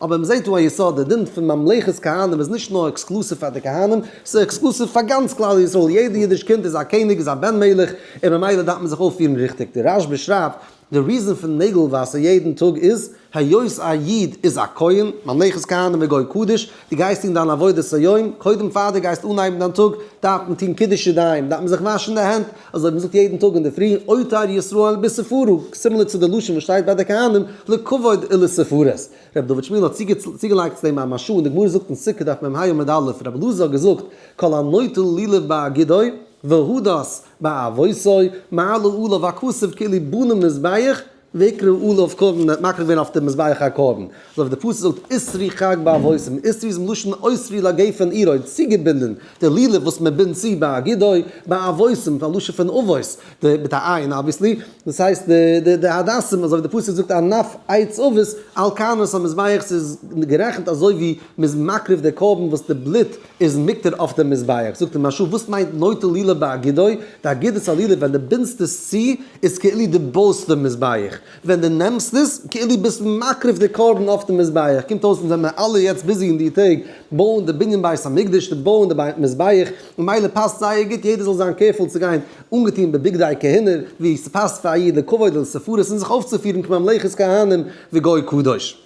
אבער מ'זעט דא א יסוד, די דין פון ממלכת כהנים איז נישט נאר exclusive פאר די כהנים, ס'איז exclusive פאר גאנץ כלל ישראל, יעדע אידיש קינד איז א קעניג, איז א בן מלך, און ממילא דארף מען זיך אויפפירן ריכטיג. די רשב"א שרייבט, די reason פון נעגל וואסער יעדן טאג איז, היות א איד איז א כהן, ממלכת כהנים וגוי קדוש, דו גייסט טון דיין עבודת היום, קודם פאר דו גייסט אנהייבן דיין טאג, דארף מען טון קידוש ידיים, דארף מען זיך וואשן די הענט, אזוי ווי מ'זאגט יעדן טאג אינדערפרי, עוטר ישראל בתפארה, similar צו די לשון וואס שטייט ביי די כהנים, לכבוד ולתפארת. ר' דוד שמואל האט צוגעלייגט צו דעם א משל, און די גמרא זאגט אין סוכה דף מ"ה עמוד א', רבי אלעזר האט געזאגט, כל הנוטל לולב באגודו, והדס באבותו, מעלה עליו הכתוב כאילו בנה מזבח, והקריב עליו קרבן, ער האט מקריב געווען אויף די מזבח א קרבן. אזוי ווי די פסוק זאגט אסרו חג בעבותים, אסרו איז מלשון אוסרי לגפן עירו, צוגעבינדען, די לולב וואס מען בינדט צו באגודו, בעבותים, א לשון פון אבות, די מיט א עין obviously, דאס הייסט די די די הדסים, אזוי ווי די פסוק זאגט ענף עץ אבות על קרנות המזבח, ס'איז גערעכנט אזוי ווי מ'איז מקריב די קרבן וואס די בלוט איז מוקטר אויף די מזבח. זאגט די מהרש"א וואס מיינט נוטל לולב באגודו, די אגודת הלולב ווען די בינדסט עס צו איז כאילו די בויסט די מזבח, ווען די נעמסט עס כאילו ביסט מקריב די קרבן אויף די מזבח, קומט אויס אונז זעמער אלע יעצט busy אין די טעג בויען די בנין בית המקדש, די בויען די מזבח, ממילא פאסט זייער גוט יעדער זאל זיין careful צו גיין אנגעטון בבגדי כהונה ווי ס'פאסט פאר א איד לכבוד ולתפארת און זיך אויפצופירן כממלכת כהנים וגוי קדוש.